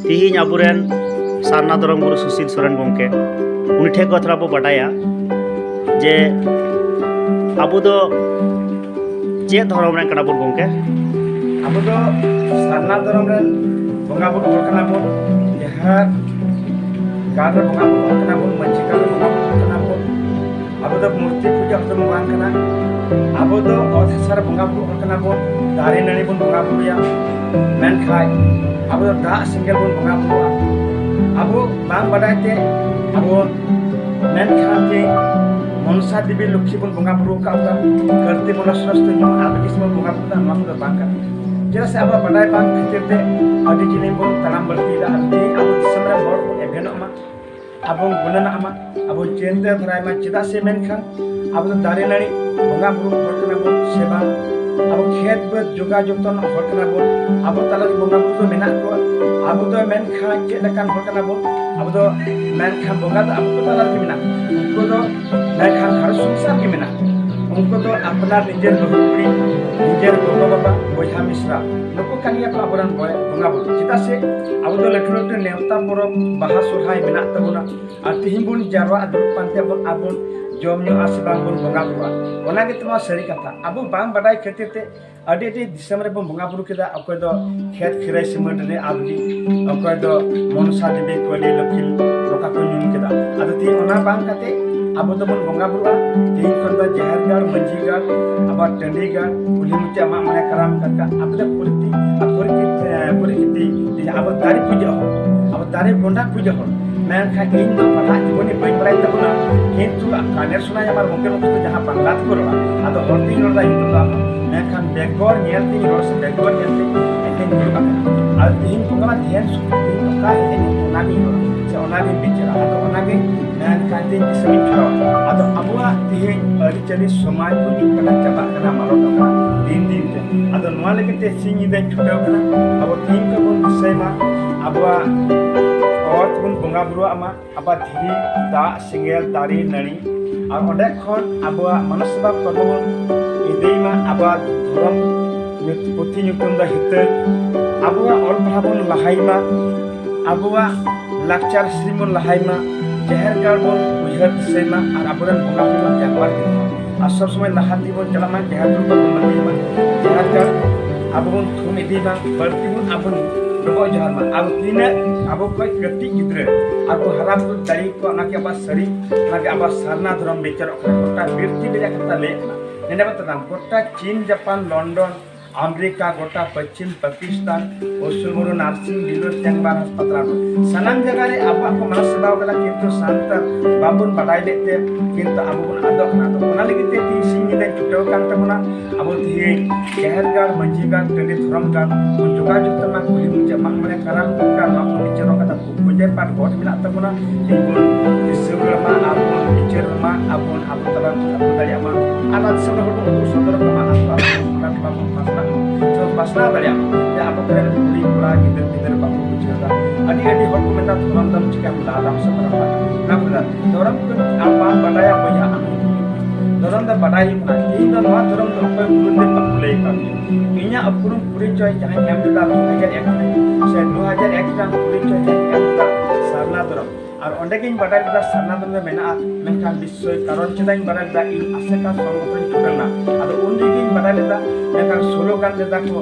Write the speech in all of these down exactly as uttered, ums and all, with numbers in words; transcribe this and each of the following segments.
ᱛᱤᱦᱤᱧ ᱟᱵᱚᱨᱮᱱ ᱥᱟᱨᱱᱟ ᱫᱷᱚᱨᱚᱢ ᱜᱩᱨᱩ ᱥᱩᱥᱤᱞ ᱥᱚᱨᱮᱱ ᱜᱚᱢᱠᱮ, ᱩᱱᱤ ᱴᱷᱮᱱ ᱠᱷᱚᱱ ᱛᱷᱚᱲᱟ ᱵᱚ ᱵᱟᱰᱟᱭᱟ ᱡᱮ ᱟᱵᱚ ᱫᱚ ᱪᱮᱫ ᱫᱷᱚᱨᱚᱢ ᱨᱮᱱ ᱠᱟᱱᱟ ᱵᱚᱱ ᱜᱚᱢᱠᱮ? ᱟᱵᱚ ᱫᱚ ᱥᱟᱨᱱᱟ ᱫᱷᱚᱨᱚᱢ ᱨᱮᱱ ᱵᱚᱸᱜᱟ ᱵᱩᱨᱩ ᱦᱚᱲ ᱠᱟᱱᱟ ᱵᱚᱱ᱾ ᱡᱟᱦᱮᱨ ᱜᱟᱲ ᱨᱮ ᱵᱚᱸᱜᱟ ᱵᱩᱨᱩ ᱦᱚᱲ ᱠᱟᱱᱟ ᱵᱚᱱ, ᱢᱟᱹᱡᱷᱤ ᱜᱟᱲ ᱨᱮ ᱵᱚᱸᱜᱟ ᱵᱩᱨᱩ ᱦᱚᱲ ᱠᱟᱱᱟ ᱵᱚᱱ᱾ ᱟᱵᱚ ᱫᱚ ᱢᱩᱨᱛᱤ ᱯᱩᱡᱟᱹ ᱦᱚᱲ ᱫᱚ ᱵᱟᱝ ᱠᱟᱱᱟ᱾ ᱟᱵᱚ ᱫᱚ ᱚᱛ ᱦᱟᱥᱟ ᱨᱮ ᱵᱚᱸᱜᱟ ᱵᱩᱨᱩ ᱦᱚᱲ ᱠᱟᱱᱟ ᱵᱚᱱ, ᱫᱟᱨᱮ ᱱᱟᱹᱲᱤ ᱵᱚᱱ ᱵᱚᱸᱜᱟ ᱵᱩᱨᱩᱭᱟ᱾ ᱢᱮᱱᱠᱷᱟᱱ ᱟᱵᱚ ᱫᱚ ᱫᱟᱜ ᱥᱮᱸᱜᱮᱞ ᱵᱚᱱ ᱵᱚᱸᱜᱟ ᱵᱩᱨᱩᱜᱼᱟ᱾ ᱟᱵᱚ ᱵᱟᱝ ᱵᱟᱰᱟᱭ ᱛᱮ ᱟᱵᱚ ᱵᱚᱱ ᱢᱮᱱᱠᱷᱟᱱ ᱡᱮ ᱢᱚᱱᱥᱟ ᱫᱮᱵᱤ ᱞᱚᱠᱠᱷᱤ ᱵᱚᱱ ᱵᱚᱸᱜᱟ ᱵᱩᱨᱩ ᱟᱠᱟᱫ ᱠᱚᱣᱟ, ᱠᱟᱹᱨᱛᱤ ᱵᱚᱸᱜᱟ ᱥᱨᱮᱥᱴᱷᱚ ᱧᱩᱢ ᱟᱨ ᱵᱤᱥ ᱵᱚᱱ ᱵᱚᱸᱜᱟ ᱵᱩᱨᱩ ᱮᱫᱟ, ᱱᱚᱣᱟ ᱠᱚᱫᱚ ᱵᱟᱝ ᱠᱟᱱᱟ᱾ ᱪᱮᱫᱟᱜ ᱥᱮ ᱟᱵᱚᱣᱟᱜ ᱵᱟᱰᱟᱭ ᱵᱟᱝ ᱠᱷᱟᱹᱛᱤᱨ ᱛᱮ ᱟᱹᱰᱤ ᱡᱤᱞᱤᱧ ᱵᱚᱱ ᱛᱟᱲᱟᱢ ᱵᱟᱹᱲᱛᱤᱭᱮᱫᱟ᱾ ᱟᱨ ᱛᱮᱦᱮᱧ ᱟᱵᱚ ᱫᱤᱥᱚᱢ ᱨᱮ ᱦᱚᱲ ᱵᱚᱱ ᱮᱵᱷᱮᱱᱚᱜ ᱢᱟ, ᱟᱵᱚ ᱵᱚᱱ ᱜᱩᱱᱟᱹᱱᱚᱜ ᱢᱟ, ᱟᱵᱚ ᱪᱤᱱᱛᱟᱹ ᱫᱷᱟᱨᱟᱭ ᱢᱟ᱾ ᱪᱮᱫᱟᱜ ᱥᱮ ᱢᱮᱱᱠᱷᱟᱱ ᱟᱵᱚ ᱫᱚ ᱫᱟᱨᱮ ᱱᱟᱹᱲᱤ ᱵᱚᱸᱜᱟ ᱵᱩᱨᱩ ᱦᱚᱲ ᱠᱟᱱᱟ ᱵᱚᱱ ᱥᱮ ᱵᱟᱝ? ᱟᱵᱚ ᱠᱷᱮᱛ ᱵᱟᱹᱫᱽ ᱡᱚᱜᱟᱣ ᱡᱚᱛᱚᱱ ᱦᱚᱲ ᱠᱟᱱᱟ ᱵᱚᱱ᱾ ᱟᱵᱚ ᱛᱟᱞᱟᱨᱮ ᱵᱚᱸᱜᱟ ᱵᱩᱨᱩ ᱫᱚ ᱢᱮᱱᱟᱜ ᱠᱚᱣᱟ᱾ ᱟᱵᱚ ᱫᱚ ᱢᱮᱱᱠᱷᱟᱱ ᱪᱮᱫ ᱞᱮᱠᱟᱱ ᱦᱚᱲ ᱠᱟᱱᱟ ᱵᱚᱱ? ᱟᱵᱚ ᱫᱚ ᱢᱮᱱᱠᱷᱟᱱ ᱵᱚᱸᱜᱟ ᱫᱚ ᱟᱵᱚ ᱠᱚ ᱛᱟᱞᱟ ᱨᱮᱜᱮ ᱢᱮᱱᱟᱜ ᱠᱚᱣᱟ᱾ ᱩᱱᱠᱩ ᱫᱚ ᱢᱮᱱᱠᱷᱟᱱ ᱜᱷᱟᱨᱚᱸᱡᱽ ᱥᱚᱝᱥᱟᱨ ᱜᱮ ᱢᱮᱱᱟᱜ ᱠᱚᱣᱟ᱾ ᱩᱱᱠᱩ ᱫᱚ ᱟᱯᱱᱟᱨ ᱱᱤᱡᱮᱨ ᱵᱟᱹᱦᱩ ᱠᱩᱲᱤ, ᱱᱤᱡᱮᱨ ᱜᱚᱜᱚ ᱵᱟᱵᱟ, ᱵᱚᱭᱦᱟ ᱢᱤᱥᱨᱟ, ᱱᱩᱠᱩ ᱠᱟᱱ ᱜᱮᱭᱟ ᱠᱚ ᱟᱵᱚᱨᱮᱱ ᱵᱚᱸᱜᱟ ᱵᱩᱨᱩ᱾ ᱪᱮᱫᱟᱜ ᱥᱮ ᱟᱵᱚ ᱫᱚ ᱞᱟᱹᱴᱩ ᱞᱟᱹᱴᱩ ᱱᱮᱣᱛᱟ ᱯᱚᱨᱚᱵᱽ, ᱵᱟᱦᱟ ᱥᱚᱨᱦᱟᱭ ᱢᱮᱱᱟᱜ ᱛᱟᱵᱚᱱᱟ᱾ ᱟᱨ ᱛᱤᱦᱤᱧ ᱵᱚᱱ ᱡᱟᱨᱣᱟᱜ ᱫᱩᱲᱩᱵ ᱯᱟᱱᱛᱮ ᱟᱵᱚᱱ, ᱟᱵᱚᱱ ᱡᱚᱢ ᱧᱩᱜᱼᱟ ᱥᱮ ᱵᱟᱝ ᱵᱚᱱ ᱵᱚᱸᱜᱟ ᱵᱩᱨᱩᱜᱼᱟ? ᱚᱱᱟ ᱜᱮ ᱛᱟᱵᱚᱱ ᱥᱟᱹᱨᱤ ᱠᱟᱛᱷᱟ᱾ ᱟᱵᱚ ᱵᱟᱝ ᱵᱟᱰᱟᱭ ᱠᱷᱟᱹᱛᱤᱨ ᱛᱮ ᱟᱹᱰᱤ ᱟᱹᱰᱤ ᱫᱤᱥᱚᱢ ᱨᱮᱵᱚᱱ ᱵᱚᱸᱜᱟ ᱵᱩᱨᱩ ᱠᱮᱫᱟ᱾ ᱚᱠᱚᱭ ᱫᱚ ᱠᱷᱮᱛ ᱠᱷᱤᱨᱟᱹᱭ ᱥᱤᱢᱟᱹ ᱰᱟᱹᱰᱤ ᱟᱵᱽᱞᱤ, ᱚᱠᱚᱭ ᱫᱚ ᱢᱚᱱᱥᱟ ᱫᱮᱵᱤ, ᱠᱟᱹᱞᱤ, ᱞᱚᱠᱠᱷᱤ, ᱱᱚᱝᱠᱟ ᱠᱚ ᱧᱩᱢ ᱠᱮᱫᱟ᱾ ᱟᱫᱚ ᱛᱤᱦᱤᱧ ᱚᱱᱟ ᱵᱟᱝ ᱠᱟᱛᱮ ᱟᱵᱚ ᱫᱚᱵᱚᱱ ᱵᱚᱸᱜᱟ ᱵᱩᱨᱩᱜᱼᱟ᱾ ᱛᱤᱦᱤᱧ ᱠᱷᱚᱱ ᱫᱚ ᱡᱟᱦᱮᱨ ᱜᱟᱲ, ᱢᱟᱹᱡᱷᱤ ᱜᱟᱲ, ᱟᱵᱟᱨ ᱴᱟᱺᱰᱤ ᱜᱟᱲ, ᱠᱩᱞᱦᱤ ᱢᱩᱪᱟᱹᱫ ᱢᱟᱜ ᱢᱚᱬᱮ, ᱠᱟᱨᱟᱢ, ᱠᱟᱨᱠᱟ, ᱟᱵᱚ ᱫᱚ ᱯᱨᱚᱠᱤᱛᱤ, ᱟᱨ ᱯᱨᱚᱠᱤᱛᱤ, ᱯᱨᱚᱠᱤᱛᱤ, ᱟᱵᱚ ᱫᱟᱨᱮ ᱯᱩᱡᱟᱹ ᱦᱚᱲ, ᱟᱵᱚ ᱫᱟᱨᱮ ᱵᱚᱸᱜᱟ ᱯᱩᱡᱟᱹ ᱦᱚᱲ᱾ ᱢᱮᱱᱠᱷᱟᱱ ᱤᱧ ᱫᱚ ᱯᱟᱲᱦᱟᱜ ᱡᱤᱵᱚᱱᱤ ᱵᱟᱹᱧ ᱵᱟᱲᱟᱭ ᱛᱟᱵᱚᱱᱟ, ᱠᱤᱱᱛᱩ ᱠᱟᱱᱮᱨ ᱥᱚᱱᱟᱭ ᱟᱵᱟᱨ ᱜᱚᱢᱠᱮ ᱱᱩᱠᱩ ᱫᱚ ᱡᱟᱦᱟᱸ ᱵᱟᱝᱞᱟ ᱛᱮᱠᱚ ᱨᱚᱲᱟ, ᱟᱫᱚ ᱦᱚᱲ ᱛᱤᱧ ᱨᱚᱲ ᱫᱟ, ᱤᱧ ᱫᱚ ᱵᱟᱝ᱾ ᱢᱮᱱᱠᱷᱟᱱ ᱵᱮᱜᱚᱨ ᱧᱮᱞ ᱛᱤᱧ ᱨᱚᱲ ᱥᱮ ᱵᱮᱜᱚᱨ ᱧᱮᱞ ᱛᱤᱧ ᱮᱱᱛᱮᱧ ᱫᱩᱲᱩᱵ ᱟᱠᱟᱱᱟ᱾ ᱟᱫᱚ ᱛᱤᱦᱤᱧ ᱵᱚᱸᱜᱟ ᱢᱟ ᱫᱷᱮᱭᱟᱱ ᱥᱩᱫᱷᱩ ᱛᱤᱦᱤᱧ ᱚᱠᱟ ᱦᱮᱡ ᱮᱱᱟ, ᱚᱱᱟᱜᱤᱧ ᱨᱚᱲᱟ ᱥᱮ ᱚᱱᱟᱜᱤᱧ ᱵᱤᱪᱟᱹᱨᱟ᱾ ᱟᱫᱚ ᱚᱱᱟᱜᱮ ᱢᱮᱱᱠᱷᱟᱱ ᱛᱤᱧ ᱫᱤᱥᱚᱢᱤᱧ ᱪᱷᱚᱲᱟᱣᱟ᱾ ᱟᱫᱚ ᱟᱵᱚᱣᱟᱜ ᱛᱤᱦᱤᱧ ᱟᱹᱨᱤᱪᱟᱹᱞᱤ ᱥᱚᱢᱟᱡᱽ ᱦᱩᱭᱩᱜ ᱠᱟᱱᱟ, ᱪᱟᱵᱟᱜ ᱠᱟᱱᱟ, ᱢᱟᱞᱚᱴᱚᱜ ᱠᱟᱱᱟ ᱫᱤᱱ ᱫᱤᱱ ᱛᱮ᱾ ᱟᱫᱚ ᱱᱚᱣᱟ ᱞᱟᱹᱜᱤᱫ ᱛᱮ ᱥᱤᱧ ᱧᱤᱫᱟᱹᱧ ᱪᱷᱩᱴᱟᱹᱣ ᱠᱟᱱᱟ᱾ ᱟᱵᱚ ᱛᱤᱦᱤᱧ ᱠᱷᱚᱱ ᱵᱚᱱ ᱫᱤᱥᱟᱹᱭ ᱢᱟ, ᱟᱵᱚᱣᱟᱜ ᱚᱛ ᱵᱚᱱ ᱵᱚᱸᱜᱟ ᱵᱩᱨᱩᱣᱟᱜ ᱢᱟ, ᱟᱵᱟᱨ ᱫᱷᱤᱨᱤ, ᱫᱟᱜ, ᱥᱮᱸᱜᱮᱞ, ᱫᱟᱨᱮ, ᱱᱟᱹᱲᱤ, ᱟᱨ ᱚᱸᱰᱮ ᱠᱷᱚᱱ ᱟᱵᱚᱣᱟᱜ ᱢᱟᱱᱚᱥ ᱥᱮᱵᱟ ᱠᱚᱨᱢᱚ ᱵᱚᱱ ᱤᱫᱤᱭ ᱢᱟ᱾ ᱟᱵᱚᱣᱟᱜ ᱫᱷᱚᱨᱚᱢ ᱧᱩᱛ-, ᱯᱩᱛᱷᱤ ᱧᱩᱛᱩᱢ ᱫᱚ ᱦᱤᱛᱟᱹᱞ᱾ ᱟᱵᱚᱣᱟᱜ ᱚᱞ ᱯᱟᱲᱦᱟᱣ ᱵᱚᱱ ᱞᱟᱦᱟᱭ ᱢᱟ᱾ ᱟᱵᱚᱣᱟᱜ ᱞᱟᱠᱪᱟᱨ ᱥᱮᱨᱮᱧ ᱵᱚᱱ ᱞᱟᱦᱟᱭ ᱢᱟ, ᱡᱟᱦᱮᱨ ᱜᱟᱲ ᱵᱚᱱ ᱩᱭᱦᱟᱹᱨ ᱫᱤᱥᱟᱹᱭ ᱢᱟ ᱟᱨ ᱟᱵᱚᱨᱮᱱ ᱵᱚᱸᱜᱟ ᱵᱩᱨᱩ ᱵᱚᱱ ᱡᱟᱜᱽᱣᱟᱨ ᱠᱚ ᱢᱟ᱾ ᱟᱨ ᱥᱚᱵ ᱥᱚᱢᱚᱭ ᱞᱟᱦᱟ ᱛᱮᱵᱚᱱ ᱪᱟᱞᱟᱜ ᱢᱟ, ᱡᱟᱦᱮᱨ ᱵᱩᱨᱩ ᱵᱚᱱ ᱢᱟᱹᱱᱟᱹᱭ ᱢᱟ, ᱡᱟᱦᱮᱨ ᱜᱟᱲ ᱟᱵᱚ ᱵᱚᱱ ᱛᱷᱩᱢ ᱤᱫᱤ ᱢᱟ, ᱵᱟᱹᱲᱛᱤ ᱵᱚᱱ ᱟᱵᱚ ᱰᱚᱵᱚᱜ ᱡᱚᱦᱟᱨ ᱢᱟ᱾ ᱟᱵᱚ ᱛᱤᱱᱟᱹᱜ ᱟᱵᱚ ᱠᱷᱚᱱ ᱠᱟᱹᱴᱤᱡ ᱜᱤᱫᱽᱨᱟᱹ ᱟᱵᱚ ᱦᱟᱨᱟ ᱵᱩᱨᱩ ᱫᱟᱲᱮ ᱠᱚᱣᱟ, ᱚᱱᱟᱜᱮ ᱟᱵᱚᱣᱟᱜ ᱥᱟᱹᱨᱤ, ᱚᱱᱟᱜᱮ ᱟᱵᱚᱣᱟᱜ ᱥᱟᱨᱱᱟ ᱫᱷᱚᱨᱚᱢ ᱵᱤᱪᱟᱨᱚᱜ ᱠᱟᱱᱟ᱾ ᱜᱚᱴᱟ ᱯᱨᱤᱛᱷᱤᱵᱤ ᱨᱮᱭᱟᱜ ᱠᱟᱛᱷᱟ ᱞᱟᱹᱭ ᱠᱟᱱᱟ᱾ ᱱᱮᱰᱮ ᱵᱚᱱ ᱛᱟᱲᱟᱢ, ᱜᱚᱴᱟ ᱪᱤᱱ, ᱡᱟᱯᱟᱱ, ᱞᱚᱱᱰᱚᱱ, ᱟᱢᱮᱨᱤᱠᱟ, ᱜᱚᱴᱟ ᱯᱚᱪᱷᱤᱢ ᱯᱟᱠᱤᱥᱛᱟᱱ, ᱩᱥᱩᱞ ᱵᱩᱨᱩ ᱱᱟᱨᱥᱤᱝ ᱰᱤᱞᱳᱨ ᱪᱮᱢᱵᱟᱨ ᱦᱟᱥᱯᱟᱛᱟᱞ, ᱥᱟᱱᱟᱢ ᱡᱟᱭᱜᱟ ᱨᱮ ᱟᱵᱚᱣᱟᱜ ᱠᱚ ᱢᱟᱱᱟᱣ ᱥᱮᱵᱟᱣ ᱠᱟᱫᱟ, ᱠᱤᱱᱛᱩ ᱥᱟᱱᱛᱟᱲ ᱵᱟᱵᱚᱱ ᱵᱟᱰᱟᱭ ᱞᱮᱫ ᱛᱮ ᱠᱤᱱᱛᱩ ᱟᱵᱚ ᱵᱚᱱ ᱟᱫᱚᱜ ᱠᱟᱱᱟ᱾ ᱟᱫᱚ ᱚᱱᱟ ᱞᱟᱹᱜᱤᱫ ᱛᱮ ᱛᱤᱦᱤᱧ ᱥᱤᱧ ᱧᱤᱫᱟᱹ ᱪᱷᱩᱴᱟᱹᱣ ᱠᱟᱱ ᱛᱟᱵᱚᱱᱟ᱾ ᱟᱵᱚ ᱛᱤᱦᱤᱧ ᱡᱟᱦᱮᱨ ᱜᱟᱲ, ᱢᱟᱹᱡᱷᱤ ᱜᱟᱲ, ᱴᱟᱺᱰᱤ ᱫᱷᱚᱨᱚᱢ ᱜᱟᱲ ᱵᱚᱱ ᱡᱳᱜᱟᱣ ᱡᱚᱛᱚᱱ ᱢᱟ, ᱠᱩᱞᱦᱤ ᱢᱩᱪᱟᱹᱫ ᱢᱟᱜ ᱢᱚᱬᱮ, ᱠᱟᱨᱟᱢ, ᱱᱚᱣᱟ ᱠᱚ ᱵᱤᱪᱟᱹᱨ ᱠᱟᱛᱷᱟ ᱯᱩᱡᱟᱹ ᱯᱟᱴ ᱜᱚᱴ ᱢᱮᱱᱟᱜ ᱛᱟᱵᱚᱱᱟ᱾ ᱛᱤᱧ ᱵᱚᱱ ᱫᱤᱥᱟᱹ ᱨᱩᱣᱟᱹᱲ ᱢᱟ, ᱟᱨ ᱵᱚᱱ ᱵᱤᱪᱟᱹᱨ ᱢᱟ, ᱟᱨ ᱵᱚᱱ ᱟᱵᱚ ᱛᱟᱞᱟ ᱵᱚᱱ ᱟᱹᱜᱩ ᱫᱟᱲᱮᱭᱟᱜ ᱢᱟ᱾ ᱟᱨ ᱱᱚᱣᱟ ᱫᱤᱥᱚᱢ ᱨᱮ ᱦᱚᱲ ᱵᱚᱱ ᱩᱫᱩᱜ ᱥᱚᱫᱚᱨ ᱠᱚᱢᱟ, ᱟᱨ ᱴᱚᱞᱟ ᱴᱚᱞᱟ ᱵᱚᱱ ᱯᱟᱥᱱᱟᱜ ᱢᱟ, ᱥᱮ ᱵᱚᱱ ᱯᱟᱥᱱᱟᱣ ᱫᱟᱲᱮᱭᱟᱜ ᱢᱟ᱾ ᱡᱮ ᱟᱵᱚ ᱠᱚᱨᱮᱱ ᱠᱩᱲᱤ ᱠᱚᱲᱟ, ᱜᱤᱫᱟᱹᱨ ᱯᱤᱫᱟᱹᱨ ᱵᱟᱠᱚ ᱵᱩᱡᱷᱟᱹᱣ ᱮᱫᱟ, ᱟᱹᱰᱤ ᱟᱹᱰᱤ ᱦᱚᱲ ᱠᱚ ᱢᱮᱱᱫᱟ, "ᱫᱷᱚᱨᱚᱢ ᱫᱚᱢ ᱪᱤᱠᱟᱹᱢ ᱞᱟᱫᱟ, ᱥᱮ ᱯᱟᱨᱟᱢ ᱞᱟᱫᱟ?" ᱚᱱᱟ ᱠᱚ ᱢᱮᱱᱫᱟ, ᱫᱷᱚᱨᱚᱢ ᱠᱚ ᱟᱢ ᱵᱟᱢ ᱵᱟᱰᱟᱭᱟ ᱵᱚᱭᱦᱟ, ᱟᱢ ᱫᱷᱚᱨᱚᱢ ᱫᱚ ᱵᱟᱰᱟᱭ ᱦᱩᱭᱩᱜ ᱠᱟᱱᱟ᱾ ᱛᱮᱦᱮᱧ ᱫᱚ ᱱᱚᱣᱟ ᱫᱷᱚᱨᱚᱢ ᱫᱚ ᱚᱠᱚᱭ ᱜᱩᱨᱩ ᱫᱮᱵ ᱵᱟᱠᱚ ᱞᱟᱹᱭ ᱟᱠᱟᱫ ᱢᱮᱭᱟ᱾ ᱤᱧᱟᱹᱜ ᱩᱯᱨᱩᱢ ᱯᱚᱨᱤᱪᱚᱭ ᱡᱟᱦᱟᱸᱧ ᱮᱢ ᱞᱮᱫᱟ ᱫᱩ ᱦᱟᱡᱟᱨ ᱮᱠ ᱨᱮ, ᱥᱮ ᱫᱩ ᱦᱟᱡᱟᱨ ᱮᱠ ᱨᱮᱱᱟᱜ ᱯᱚᱨᱤᱪᱚᱭ ᱡᱟᱦᱟᱸᱧ ᱮᱢ ᱞᱮᱫᱟ ᱥᱟᱨᱱᱟ ᱫᱷᱚᱨᱚᱢ, ᱟᱨ ᱚᱸᱰᱮ ᱜᱤᱧ ᱵᱟᱰᱟᱭ ᱞᱮᱫᱟ ᱥᱟᱨᱱᱟ ᱫᱷᱚᱨᱚᱢ ᱨᱮ ᱢᱮᱱᱟᱜᱼᱟ, ᱢᱮᱱᱠᱷᱟᱱ ᱵᱤᱥᱥᱚᱭ ᱠᱟᱨᱚᱱ ᱪᱮᱫᱟᱜ ᱤᱧ ᱵᱟᱰᱟᱭ ᱞᱮᱫᱟ, ᱤᱧ ᱟᱥᱮᱠᱟ ᱥᱚᱝᱜᱚᱴᱷᱚᱱ ᱪᱷᱩᱴᱟᱹᱣ ᱞᱮᱱᱟ᱾ ᱟᱫᱚ ᱩᱱ ᱨᱮᱜᱤᱧ ᱵᱟᱰᱟᱭ ᱞᱮᱫᱟ, ᱢᱮᱱᱠᱷᱟᱱ ᱥᱞᱳᱜᱟᱱ ᱞᱮᱫᱟ ᱠᱚ,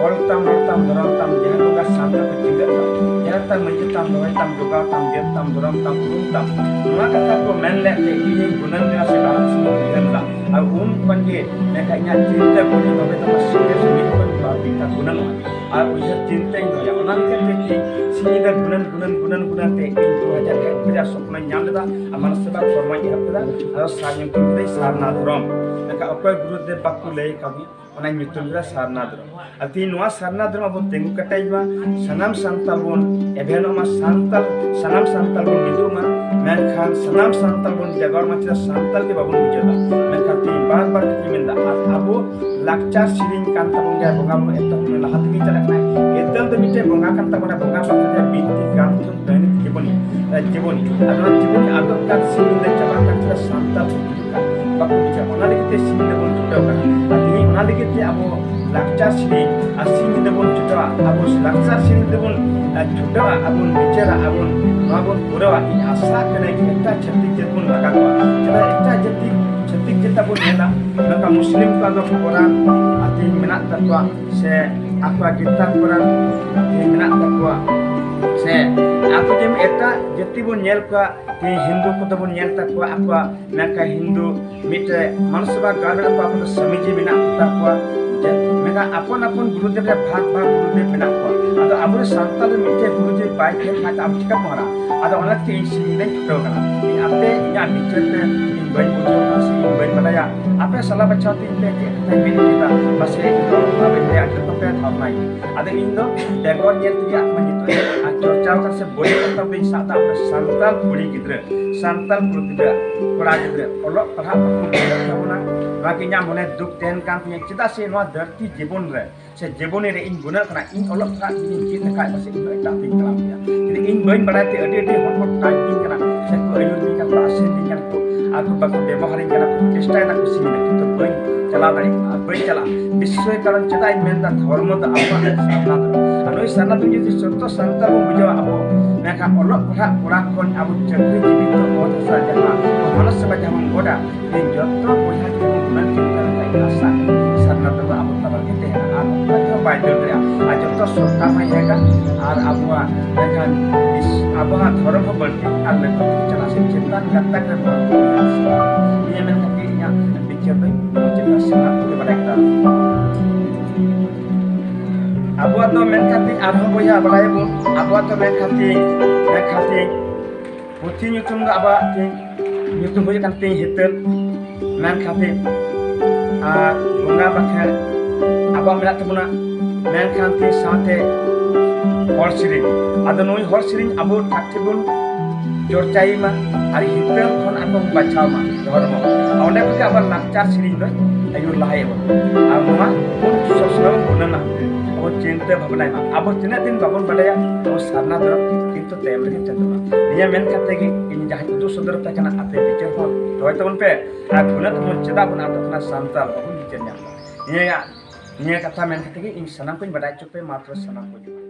"ᱚᱞ ᱛᱟᱢ, ᱨᱚᱲ ᱛᱟᱢ, ᱫᱷᱚᱨᱚᱢ ᱛᱟᱢ, ᱡᱟᱦᱮᱨ ᱵᱚᱸᱜᱟ ᱥᱟᱱᱛᱟᱲ ᱠᱚ ᱪᱤᱱᱜᱟᱹᱜ ᱛᱟᱢ, ᱡᱟᱦᱮᱨ ᱛᱟᱢ, ᱢᱟᱹᱡᱷᱤ ᱛᱟᱢ, ᱫᱚᱦᱚᱭ ᱛᱟᱢ, ᱡᱚᱜᱟᱣ ᱛᱟᱢ, ᱡᱟᱹᱛ ᱛᱟᱢ, ᱫᱷᱚᱨᱚᱢ ᱛᱟᱢ, ᱩᱨᱩᱢ ᱛᱟᱢ", ᱱᱚᱣᱟ ᱠᱟᱛᱷᱟ ᱠᱚ ᱢᱮᱱ ᱞᱮᱫ ᱛᱮ ᱤᱧᱤᱧ ᱜᱩᱱᱟᱹᱱ ᱞᱮᱱᱟ ᱥᱮ ᱵᱟᱨᱚ ᱫᱤᱥᱚᱢ ᱩᱭᱦᱟᱹᱨ ᱞᱮᱫᱟ᱾ ᱟᱨ ᱩᱱ ᱠᱷᱚᱱ ᱜᱮ ᱢᱮᱱᱠᱷᱟᱱ ᱤᱧᱟᱹᱜ ᱪᱤᱱᱛᱟᱹ ᱠᱚ ᱱᱤᱛ ᱦᱟᱹᱵᱤᱡ ᱫᱚ ᱥᱤᱨᱤᱭᱟᱥ ᱢᱤᱫ ᱠᱷᱚᱱ ᱵᱟᱨ ᱫᱤᱱ ᱜᱟᱱ ᱜᱩᱱᱟᱹᱱᱚᱜᱼᱟ᱾ ᱟᱨ ᱩᱭᱦᱟᱹᱨ ᱪᱤᱱᱛᱟᱹᱧ ᱫᱚᱦᱚᱭᱟ᱾ ᱚᱱᱟ ᱞᱮᱠᱟᱛᱮ ᱛᱮᱦᱮᱧ ᱥᱤᱧ ᱧᱤᱫᱟᱹ ᱜᱩᱱᱟᱹᱱ, ᱜᱩᱱᱟᱹᱱ, ᱜᱩᱱᱟᱹᱱ, ᱜᱩᱱᱟᱹᱱ ᱛᱮ ᱤᱧ ᱫᱩ ᱦᱟᱡᱟᱨ ᱮᱠ ᱨᱮᱭᱟᱜ ᱥᱚᱯᱱᱚᱧ ᱧᱟᱢ ᱞᱮᱫᱟ᱾ ᱟᱨ ᱢᱟᱱᱚᱥ ᱥᱮᱵᱟ ᱠᱚᱨᱢᱚᱧ ᱮᱦᱚᱵ ᱠᱮᱫᱟ᱾ ᱟᱫᱚ ᱥᱟᱨ ᱧᱩᱛᱩᱢ ᱠᱮᱫᱟᱹᱧ ᱥᱟᱨᱱᱟ ᱫᱷᱚᱨᱚᱢ᱾ ᱢᱮᱱᱠᱷᱟᱱ ᱚᱠᱚᱭ ᱜᱩᱨᱩᱫᱮᱵ ᱵᱟᱠᱚ ᱞᱟᱹᱭ ᱟᱠᱟᱫᱤᱧ, ᱚᱱᱟᱧ ᱧᱩᱛᱩᱢ ᱠᱮᱫᱟ ᱥᱟᱨᱱᱟ ᱫᱷᱚᱨᱚᱢ᱾ ᱟᱨ ᱛᱮᱦᱮᱧ ᱱᱚᱣᱟ ᱥᱟᱨᱱᱟ ᱫᱷᱚᱨᱚᱢ ᱟᱵᱚ ᱛᱤᱸᱜᱩ ᱠᱮᱴᱮᱡ ᱢᱟ, ᱥᱟᱱᱟᱢ ᱥᱟᱱᱛᱟᱲ ᱵᱚᱱ ᱮᱵᱷᱮᱱᱚᱜ ᱢᱟ, ᱥᱟᱱᱛᱟᱲ, ᱥᱟᱱᱟᱢ ᱥᱟᱱᱛᱟᱲ ᱵᱚᱱ ᱢᱤᱫᱚᱜ ᱢᱟ᱾ ᱢᱮᱱᱠᱷᱟᱱ ᱥᱟᱱᱟᱢ ᱥᱟᱱᱛᱟᱲ ᱵᱚᱱ ᱡᱟᱜᱟᱣ ᱢᱟ, ᱪᱮᱫᱟᱜ ᱥᱟᱱᱛᱟᱲ ᱜᱮ ᱵᱟᱵᱚᱱ ᱵᱩᱡᱷᱟᱹᱣ ᱮᱫᱟ᱾ ᱢᱮᱱᱠᱷᱟᱱ ᱛᱮᱦᱮᱧ ᱵᱟᱨ ᱵᱟᱨ ᱠᱟᱛᱮᱧ ᱢᱮᱱᱫᱟ, ᱟᱨ ᱟᱵᱚ ᱞᱟᱠᱪᱟᱨ ᱥᱮᱨᱮᱧ ᱠᱟᱱ ᱛᱟᱵᱚᱱ ᱜᱮᱭᱟ, ᱵᱚᱸᱜᱟ ᱵᱩᱨᱩ ᱮᱛᱚᱦᱚᱵ ᱠᱷᱚᱱ ᱞᱟᱦᱟ ᱛᱮᱜᱮ ᱪᱟᱞᱟᱜ ᱠᱟᱱᱟ᱾ ᱦᱤᱛᱟᱹᱞ ᱫᱚ ᱢᱤᱫᱴᱮᱱ ᱵᱚᱸᱜᱟ ᱠᱟᱱ ᱛᱟᱵᱚᱱᱟ, ᱵᱚᱸᱜᱟ ᱵᱟᱠᱷᱨᱟ ᱨᱮᱭᱟᱜ ᱵᱤᱱᱛᱤ ᱜᱟᱢ ᱠᱟᱹᱦᱱᱤ ᱡᱤᱵᱚᱱᱤ, ᱡᱤᱵᱚᱱᱤ᱾ ᱟᱨ ᱱᱚᱣᱟ ᱡᱤᱵᱚᱱᱤ ᱟᱫᱚᱜ ᱠᱟᱱ ᱥᱮᱨᱮᱧ ᱫᱚ ᱪᱟᱵᱟᱜ ᱠᱟᱱ ᱛᱟᱵᱚᱱᱟ, ᱥᱟᱱᱛᱟᱲ ᱠᱚ ᱜᱩᱡᱩᱜ ᱠᱟᱱ, ᱵᱟᱠᱚ ᱵᱩᱡᱷᱟᱹᱣᱟ᱾ ᱚᱱᱟ ᱞᱟᱹᱜᱤᱫ ᱛᱮ ᱥᱮᱨᱮᱧ ᱫᱚᱵᱚᱱ ᱪᱷᱩᱴᱟᱹᱣ ᱠᱟᱱᱟ᱾ ᱟᱨ ᱛᱮᱦᱮᱧ ᱚᱱᱟ ᱞᱟᱹᱜᱤᱫ ᱛᱮ ᱟᱵᱚ ᱞᱟᱠᱪᱟᱨ ᱥᱮᱨᱮᱧ ᱟᱨ ᱥᱮᱨᱮᱧ ᱫᱚᱵᱚᱱ ᱪᱷᱩᱴᱟᱹᱣᱟ᱾ ᱟᱵᱚ ᱞᱟᱠᱪᱟᱨ ᱥᱮᱨᱮᱧ ᱛᱮᱵᱚᱱ, ᱮ, ᱪᱷᱩᱴᱟᱹᱣᱟ, ᱟᱵᱚᱱ ᱵᱤᱪᱟᱹᱨᱟ, ᱟᱵᱚᱱ ᱱᱚᱣᱟ ᱵᱚᱱ ᱯᱩᱨᱟᱹᱣᱟ᱾ ᱤᱧ ᱟᱥᱟᱜ ᱠᱟᱹᱱᱟᱹᱧ ᱮᱴᱟᱜ ᱪᱷᱟᱹᱛᱤᱠ ᱡᱟᱹᱛ ᱵᱚᱱ ᱞᱟᱜᱟ ᱠᱚᱣᱟ᱾ ᱪᱮᱫᱟᱜ ᱮᱴᱟᱜ ᱡᱟᱹᱛᱤ, ᱪᱷᱟᱹᱛᱤᱠ ᱡᱟᱹᱛ ᱵᱚᱱ ᱧᱮᱞᱟ, ᱱᱚᱝᱠᱟ ᱢᱩᱥᱞᱤᱢ ᱠᱚᱣᱟᱜ ᱫᱚ ᱠᱳᱨᱟᱱ ᱟᱹᱛᱤᱧ ᱢᱮᱱᱟᱜ ᱛᱟᱠᱚᱣᱟ, ᱥᱮ ᱟᱠᱚᱣᱟᱜ ᱜᱤᱛᱟ ᱠᱳᱨᱟᱱ ᱟᱹᱛᱤᱧ ᱢᱮᱱᱟᱜ ᱛᱟᱠᱚᱣᱟ, ᱥᱮ ᱟᱵᱚ ᱡᱮᱢᱚᱱ ᱮᱴᱟᱜ ᱡᱟᱹᱛᱤ ᱵᱚᱱ ᱧᱮᱞ ᱠᱚᱣᱟ, ᱛᱮᱦᱮᱧ ᱦᱤᱱᱫᱩ ᱠᱚᱫᱚ ᱵᱚᱱ ᱧᱮᱞ ᱛᱟᱠᱚᱣᱟ, ᱟᱠᱚᱣᱟᱜ ᱢᱮᱱᱠᱷᱟᱱ ᱦᱤᱱᱫᱩ ᱢᱤᱫᱴᱮᱡ ᱢᱟᱱᱥᱮᱵᱟ ᱜᱟᱲ ᱢᱮᱱᱟᱜ ᱛᱟᱠᱚᱣᱟ, ᱟᱠᱚ ᱫᱚ ᱥᱟᱢᱤᱡᱤ ᱢᱮᱱᱟᱜ ᱠᱚᱛᱟ ᱠᱚᱣᱟ᱾ ᱡᱮ, ᱢᱮᱱᱠᱷᱟᱱ ᱟᱯᱚᱱ ᱟᱯᱚᱱ ᱜᱩᱨᱩᱫᱮᱵ ᱨᱮ ᱵᱷᱟᱜᱽ ᱵᱷᱟᱜᱽ ᱜᱩᱨᱩᱫᱮᱵ ᱢᱮᱱᱟᱜ ᱠᱚᱣᱟ᱾ ᱟᱫᱚ ᱟᱵᱚᱨᱮᱱ ᱥᱟᱱᱛᱟᱲ ᱨᱮ ᱢᱤᱫᱴᱮᱡ ᱜᱩᱨᱩ ᱡᱩᱫᱤ ᱵᱟᱭ ᱛᱟᱦᱮᱱ ᱠᱷᱟᱡ, ᱫᱚ ᱟᱵᱚ ᱪᱤᱠᱟ ᱵᱚᱱ ᱦᱟᱨᱟᱜᱼᱟ? ᱟᱫᱚ ᱚᱱᱟ ᱛᱮᱜᱮ ᱤᱧ ᱥᱮᱨᱮᱧ ᱨᱮᱧ ᱪᱷᱩᱴᱟᱹᱣ ᱠᱟᱱᱟ᱾ ᱤᱧ ᱟᱯᱮ ᱤᱧᱟᱹᱜ ᱵᱤᱪᱟᱹᱨ ᱛᱮ ᱤᱧ ᱵᱟᱹᱧ ᱵᱩᱡᱷᱟᱹᱣ ᱠᱟᱱᱟ ᱥᱮ ᱤᱧ ᱵᱟᱹᱧ ᱵᱟᱰᱟᱭᱟ᱾ ᱟᱯᱮ ᱥᱟᱞᱟ ᱵᱟᱪᱷᱟᱣ ᱛᱮ ᱤᱧ ᱯᱮ ᱪᱮᱫ ᱠᱟᱛᱷᱟᱧ ᱢᱮᱱ ᱦᱚᱪᱚᱭᱮᱫᱟ, ᱯᱟᱥᱮᱡ ᱤᱧ ᱫᱚ ᱚᱱᱟ ᱵᱟᱹᱧ ᱞᱟᱹᱭᱟ, ᱟᱹᱰᱤ ᱨᱚᱠᱚᱢ ᱯᱮ ᱫᱷᱟᱨᱚᱱᱟᱭᱟ᱾ ᱟᱫᱚ ᱤᱧ ᱫᱚ ᱵᱮᱜᱚᱨ ᱧᱮᱞ ᱛᱮᱜᱮ ᱟᱯᱮ ᱧᱩᱛᱩᱢ ᱟᱨ ᱪᱚᱨᱪᱟᱣ ᱠᱟᱱ ᱥᱮ ᱵᱳᱭ ᱯᱚᱛᱚᱵ ᱫᱚᱧ ᱥᱟᱵ ᱫᱟ, ᱟᱯᱮ ᱥᱟᱱᱛᱟᱲ ᱠᱩᱲᱤ ᱜᱤᱫᱽᱨᱟᱹ, ᱥᱟᱱᱛᱟᱲ ᱠᱩᱲᱤ ᱜᱤᱫᱽᱨᱟᱹ, ᱠᱚᱲᱟ ᱜᱤᱫᱽᱨᱟᱹ ᱚᱞᱚᱜ ᱯᱟᱲᱦᱟᱜ ᱵᱟᱠᱚ ᱵᱩᱡᱷᱟᱹᱣ ᱛᱟᱵᱚᱱᱟ᱾ ᱱᱚᱣᱟ ᱜᱮ ᱤᱧᱟᱹᱜ ᱢᱚᱱᱮ ᱫᱩᱠ ᱛᱟᱦᱮᱱ ᱠᱟᱱ ᱛᱤᱧᱟᱹ᱾ ᱪᱮᱫᱟᱜ ᱥᱮ ᱱᱚᱣᱟ ᱫᱷᱟᱹᱨᱛᱤ ᱡᱤᱵᱚᱱ ᱨᱮ ᱥᱮ ᱡᱤᱵᱚᱱᱤ ᱨᱮ ᱤᱧ ᱜᱩᱱᱟᱹᱜ ᱠᱟᱱᱟ, ᱤᱧ ᱚᱞᱚᱜ ᱯᱟᱲᱦᱟᱜ ᱡᱩᱫᱤᱧ ᱪᱮᱫ ᱞᱮᱠᱷᱟᱡ ᱯᱟᱥᱮᱡ ᱤᱧ ᱫᱚ ᱮᱴᱟᱜ ᱛᱤᱧ ᱛᱟᱲᱟᱢ ᱠᱮᱭᱟ᱾ ᱡᱩᱫᱤ ᱤᱧ ᱵᱟᱹᱧ ᱵᱟᱲᱟᱭ ᱛᱮ ᱟᱹᱰᱤ ᱟᱹᱰᱤ ᱦᱚᱲ ᱠᱚ ᱴᱟᱭᱤᱯᱤᱝ ᱠᱟᱱᱟ, ᱥᱮ ᱠᱚ ᱟᱹᱭᱩᱨᱤᱧ ᱠᱟᱱᱟ, ᱠᱚ ᱟᱥᱮᱱᱤᱧ ᱠᱟᱱᱟ, ᱠᱚ ᱟᱨ ᱠᱚ ᱵᱟᱠᱚ ᱵᱮᱵᱚᱦᱟᱨᱤᱧ ᱠᱟᱱᱟ, ᱠᱚ ᱪᱮᱥᱴᱟᱭᱮᱫᱟ ᱠᱚ ᱥᱤᱧ ᱞᱟᱹᱜᱤᱫ, ᱠᱤᱱᱛᱩ ᱵᱟᱹᱧ ᱪᱟᱞᱟᱣ ᱫᱟᱲᱮᱭᱟᱜᱼᱟ, ᱵᱟᱹᱧ ᱪᱟᱞᱟᱜᱼᱟ᱾ ᱵᱤᱥᱥᱚᱭ ᱠᱟᱨᱚᱱ ᱪᱮᱫᱟᱜ ᱤᱧ ᱢᱮᱱᱫᱟ, ᱫᱷᱚᱨᱢᱚ ᱫᱚ ᱟᱵᱚᱣᱟᱜ ᱥᱟᱨᱱᱟ ᱫᱷᱚᱨᱚᱢ᱾ ᱟᱨ ᱱᱩᱭ ᱥᱟᱨᱱᱟ ᱫᱷᱚᱨᱚᱢ ᱡᱩᱫᱤ ᱥᱚᱛᱛᱚ ᱥᱟᱱᱛᱟᱲ ᱵᱚᱱ ᱵᱩᱡᱷᱟᱹᱣᱟ ᱟᱵᱚ, ᱢᱮᱱᱠᱷᱟᱱ ᱚᱞᱚᱜ ᱯᱟᱲᱦᱟᱜ ᱠᱚᱲᱟ ᱠᱷᱚᱱ ᱟᱵᱚ ᱪᱟᱹᱠᱨᱤ ᱡᱤᱵᱤ ᱫᱚ ᱚᱛ ᱦᱟᱥᱟ ᱡᱟᱦᱟᱸ ᱢᱟᱱᱚᱥ ᱥᱮᱵᱟ ᱡᱟᱦᱟᱸ ᱵᱚᱱ ᱜᱚᱰᱟ, ᱤᱧ ᱡᱚᱛᱚ ᱵᱚᱭᱦᱟ ᱠᱚ ᱜᱩᱱᱟᱹᱱ ᱪᱤᱱᱛᱟᱹ ᱞᱮᱠᱷᱟᱡ ᱤᱧ ᱟᱥᱟ ᱥᱟᱨᱱᱟ ᱫᱷᱚᱨᱚᱢ ᱟᱵᱚ ᱛᱟᱞᱟ ᱨᱮᱜᱮ ᱛᱟᱦᱮᱱᱟ ᱟᱨ ᱚᱠᱚᱭ ᱦᱚᱸ ᱵᱟᱭ ᱫᱟᱹᱲ ᱫᱟᱲᱮᱭᱟᱜᱼᱟ᱾ ᱟᱨ ᱡᱚᱛᱚ ᱥᱚᱨᱠᱟᱨ ᱦᱚᱸᱭ ᱦᱮᱡᱟ ᱟᱨ ᱟᱵᱚᱣᱟᱜ ᱢᱮᱱᱠᱷᱟᱱ ᱵᱤᱥ-, ᱟᱵᱚᱣᱟᱜ ᱫᱷᱚᱨᱚᱢ ᱦᱚᱸ ᱵᱟᱹᱲᱛᱤ ᱟᱨ ᱞᱟᱹᱴᱩ ᱛᱮᱜᱮ ᱪᱟᱞᱟᱜᱼᱟ᱾ ᱥᱮ ᱪᱮᱛᱟᱱ ᱜᱟᱛᱟᱠ ᱨᱮ ᱦᱚᱲ ᱠᱚ ᱦᱩᱭᱩᱜᱼᱟ᱾ ᱱᱤᱭᱟᱹ ᱢᱮᱱ ᱠᱟᱛᱮ ᱤᱧᱟᱹᱜ ᱵᱤᱪᱟᱹᱨ ᱫᱚᱧ ᱢᱩᱪᱟᱹᱫ ᱮᱫᱟ᱾ ᱥᱟᱱᱟᱢ ᱠᱚᱜᱮ ᱵᱟᱲᱟᱭ ᱠᱟᱱᱟ᱾ ᱟᱵᱚᱣᱟᱜ ᱫᱚ ᱢᱮᱱᱠᱷᱟᱱ ᱛᱤᱧ ᱟᱨᱦᱚᱸ ᱵᱚᱭᱦᱟ ᱵᱟᱲᱟᱭᱟᱵᱚᱱ, ᱟᱵᱚᱣᱟᱜ ᱫᱚ ᱢᱮᱱᱠᱷᱟᱱ ᱛᱤᱧ, ᱢᱮᱱᱠᱷᱟᱱ ᱛᱤᱧ ᱯᱩᱛᱷᱤ ᱧᱩᱛᱩᱢ ᱫᱚ ᱟᱵᱚᱣᱟᱜ ᱛᱤᱧ ᱧᱩᱛᱩᱢ ᱦᱩᱭᱩᱜ ᱠᱟᱱ ᱛᱤᱧ ᱦᱤᱛᱟᱹᱞ, ᱢᱮᱱᱠᱷᱟᱱ ᱛᱤᱧ ᱟᱨ ᱵᱚᱸᱜᱟ ᱵᱟᱠᱷᱮᱲ ᱟᱵᱚᱣᱟᱜ ᱢᱮᱱᱟᱜ ᱛᱟᱵᱚᱱᱟ, ᱢᱮᱱᱠᱷᱟᱱ ᱛᱤᱧ ᱥᱟᱶᱛᱮ ᱦᱚᱲ ᱥᱮᱨᱮᱧ᱾ ᱟᱫᱚ ᱱᱩᱭ ᱦᱚᱲ ᱥᱮᱨᱮᱧ ᱟᱵᱚ ᱴᱷᱟᱠ ᱴᱷᱤᱠ ᱵᱚᱱ ᱪᱚᱨᱪᱟᱭ ᱢᱟ ᱟᱨ ᱦᱤᱛᱟᱹᱞ ᱠᱷᱚᱱ ᱟᱵᱚ ᱵᱚᱱ ᱵᱟᱪᱷᱟᱣ ᱢᱟ ᱫᱷᱚᱨᱢᱚ᱾ ᱚᱸᱰᱮ ᱠᱷᱚᱱ ᱜᱮ ᱟᱵᱚᱣᱟᱜ ᱞᱟᱠᱪᱟᱨ ᱥᱮᱨᱮᱧ ᱫᱚ ᱟᱹᱭᱩᱨ ᱞᱟᱦᱟᱭᱟᱵᱚᱱ᱾ ᱟᱨ ᱱᱚᱣᱟ ᱵᱚᱱ ᱥᱚᱵ ᱥᱚᱢᱚᱭ ᱵᱚᱱ ᱜᱩᱱᱟᱹᱱᱟ, ᱟᱵᱚ ᱪᱤᱱᱛᱟᱹ ᱵᱷᱟᱵᱽᱱᱟᱭ ᱢᱟ᱾ ᱟᱵᱚ ᱛᱤᱱᱟᱹᱜ ᱫᱤᱱ ᱵᱟᱵᱚᱱ ᱵᱟᱰᱟᱭᱟ, ᱟᱵᱚ ᱥᱟᱨᱱᱟ ᱫᱷᱚᱨᱚᱢ ᱠᱤᱱᱛᱩ ᱛᱟᱭᱚᱢ ᱨᱮᱜᱮ ᱛᱟᱦᱮᱱ ᱛᱟᱵᱚᱱᱟ᱾ ᱱᱤᱭᱟᱹ ᱢᱮᱱ ᱠᱟᱛᱮ ᱜᱮ ᱤᱧ ᱡᱟᱦᱟᱸᱧ ᱩᱫᱩᱜ ᱥᱚᱫᱚᱨ ᱟᱯᱮ ᱠᱟᱱᱟ, ᱟᱯᱮ ᱵᱤᱪᱟᱹᱨ ᱦᱚᱸ ᱫᱚᱦᱚᱭ ᱛᱟᱵᱚᱱ ᱯᱮ᱾ ᱟᱨ ᱜᱩᱱᱟᱹᱱ ᱛᱟᱵᱚᱱ ᱪᱮᱫᱟᱜ ᱵᱚᱱ ᱟᱫᱚᱜ ᱠᱟᱱᱟ, ᱥᱟᱱᱛᱟᱲ ᱵᱟᱵᱚᱱ ᱵᱤᱪᱟᱹᱨ ᱧᱟᱢ ᱠᱟᱱᱟ᱾ ᱱᱤᱭᱟᱹ ᱱᱤᱭᱟᱹ ᱠᱟᱛᱷᱟ ᱢᱮᱱ ᱠᱟᱛᱮ ᱜᱮ ᱤᱧ ᱥᱟᱱᱟᱢ ᱠᱚᱧ ᱵᱟᱰᱟᱭ ᱦᱚᱪᱚ ᱯᱮ, ᱢᱟ ᱛᱚᱵᱮ ᱥᱟᱱᱟᱢ ᱠᱚ ᱡᱚᱦᱟᱨ᱾